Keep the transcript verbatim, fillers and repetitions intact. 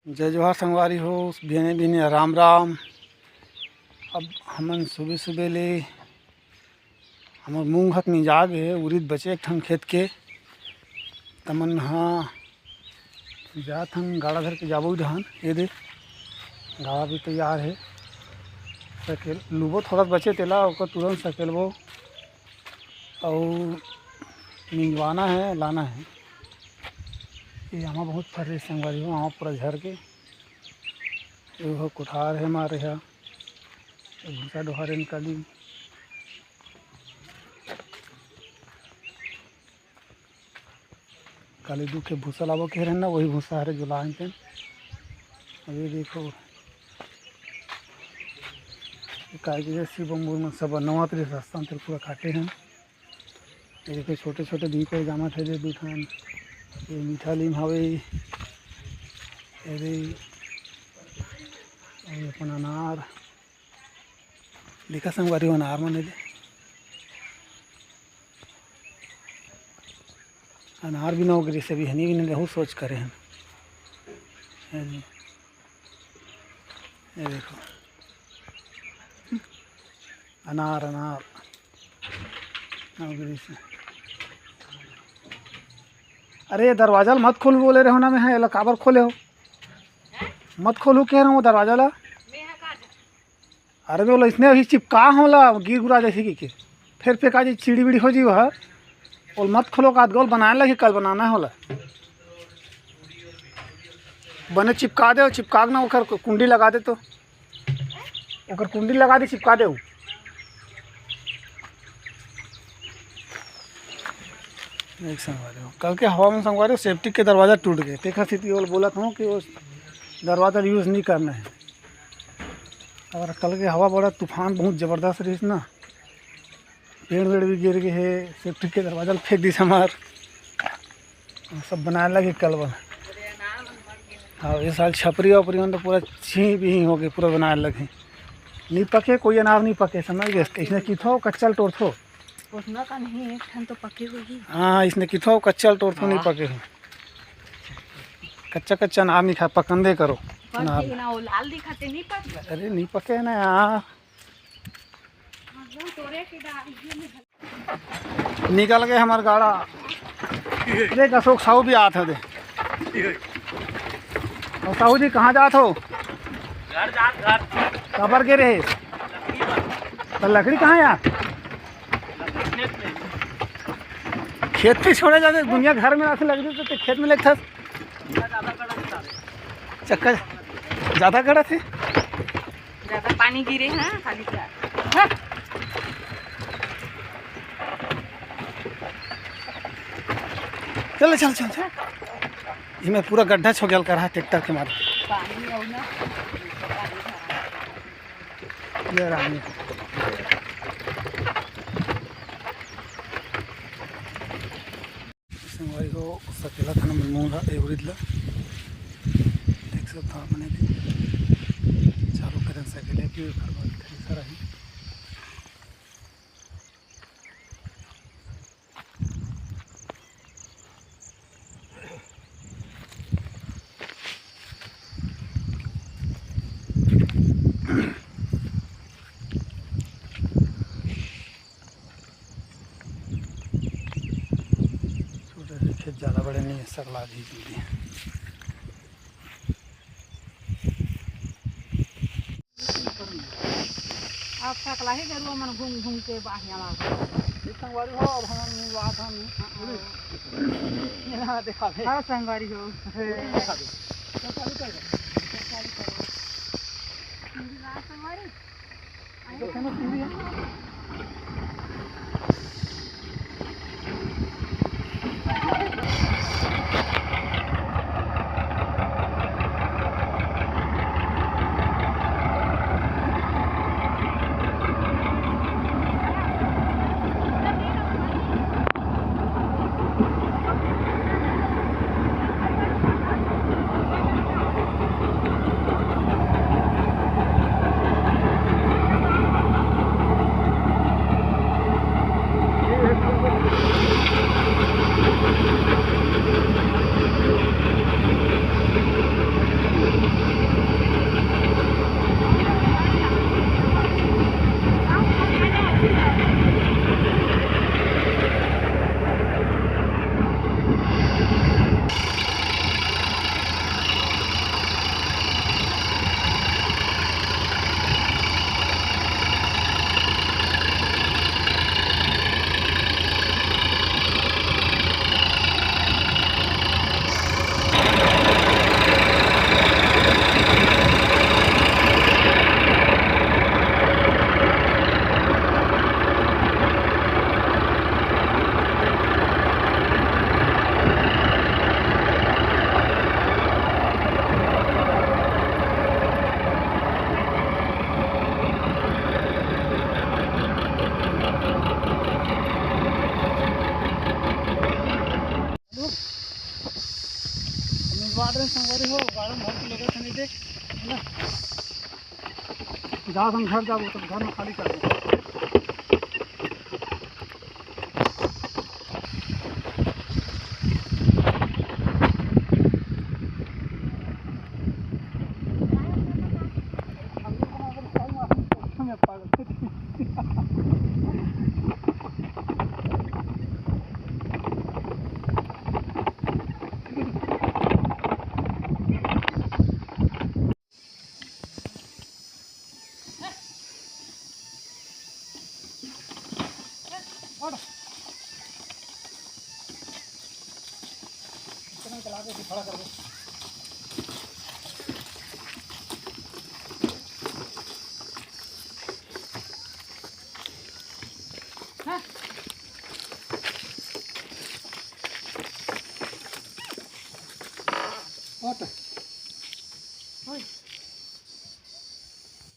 जय जोहार संगवारी हो, बिहने बिहने राम राम। अब हमन सुबह सुबह ले हमर मूंग हत मिंजा गे हे, उरिद बचे एक ठन खेत के। तमन हा जात हन गाड़ा धर के जाबो डहन। ये दे गाड़ा भी तैयार हे, सकेल लुबो थोड़ा बचे तेला, ओकर तुरंत सकेलबो। अउ मिंजवाना हे, लाना हे। ये आमा बहुत फर रही संगवारी हो, आमा पूरा झर के। ये हो कोठार हे मारे हा, ये भूसा डोहारे निकाली। काली दू के भूसा लाबो के रहन ना, वही भूसा हरे जो लान तेन। अभी देखो, काय के शिव अम्बूर मन सब नवा तरी रास्ता में पूरा काटे हैं। ये देखो, छोटे छोटे दीप है, जामा थे दे दू ठन। ये मीठा लीम हवे, ये दे, ये अपन अनार। देखा संगवारी हो, अनार मन हे दे। अनार भी नव गिरिस हे, बिहनी भी नहीं रहू सोच करे हैं। ये जी, ये देखो, अनार, अनार नव गिरिस हे। अरे, ये दरवाजा ल मत खोल बोले रहे हो ना, मैं हा, एला काबर खोले हो? मत खोलू कह रहा हूँ दरवाजा ला। अरे तो ओला इसने अभी चिपका होला, गिर गुरा जैसे कि के। फिर फेंका जी, चिड़ी बिड़ी हो जी वह। ओल मत खोलो, काद गोल बनाए लगे, कल बनाना होला। बने चिपका दे, चिपका के ना ओकर कुंडी लगा दे तो। ओकर कुंडी लगा दे, चिपका दे। एक संगवारी हो, कल के हवा में संगवारी हो, सेप्टिक के दरवाजा टूट गए। तेखर सेती ओल बोलत हूँ कि वो दरवाजा यूज़ नहीं करना है। और कल के हवा बड़ा तूफान बहुत ज़बरदस्त रहिस ना, पेड़ वेड़ भी गिर गए हे, सेप्टिक के दरवाजा ल फेंक दिस हमार। सब बनाए लगे कल बन। हाँ, ये साल छपरी वपरी मन तो पूरा छीं भी हो गए, पूरा बनाए लगे। नहीं पके, कोई अनार नहीं पके, समझ गए? इसने किथो कच्चा ल टोरथो। उसना का नहीं, एक ठन तो पके होही। हाँ, इसने किथो कच्चा ल टोरथो, नहीं हाँ। पके हो। कच्चा कच्चा अनार नहीं खा, पकंदे करो। पक अनार। गई ना, वो लाल दिखाते नहीं पक गए। अरे नहीं पके ना यार। निकल गए हमार गाड़ा। देख अशोक साहू भी आत हे दे। और साहू जी कहाँ जात हो? घर जात, घर। काबर गे रहे? तो लकड़ी कहाँ यार? खेत में छोड़े जाते, दुनिया घर में आके लग जाते तो खेत में लेके था। चक्कर ज़्यादा कड़ा थे। ज्यादा पानी गिरे हैं, खाली क्या? हाँ। चल, चल, चल, चल। ये मैं पूरा गड्ढा छो गल कर रहा ट्रैक्टर के मारे। पानी और ना, ये रानी। संगवारी हो, सकेला थाना मनमोहन ला, ए उरिद ला। देख सकत हो आप मन भी चालू करें सकेले के ओकर बाद थ्रेसर आही। छोटे से खेत ज़्यादा बड़े नहीं है, सकला जी के लिए। अब सकला ही गरुआ मन घूम घूम के बाहिया लागल। ये संगवारी हो, अब हमन बात हम हाँ। ये ना दिखावे। हाँ, संगवारी हो। दिखावे। संगवारी। देख, है ना? जा, हम घर जाबो, तब घर में खाली कर दे।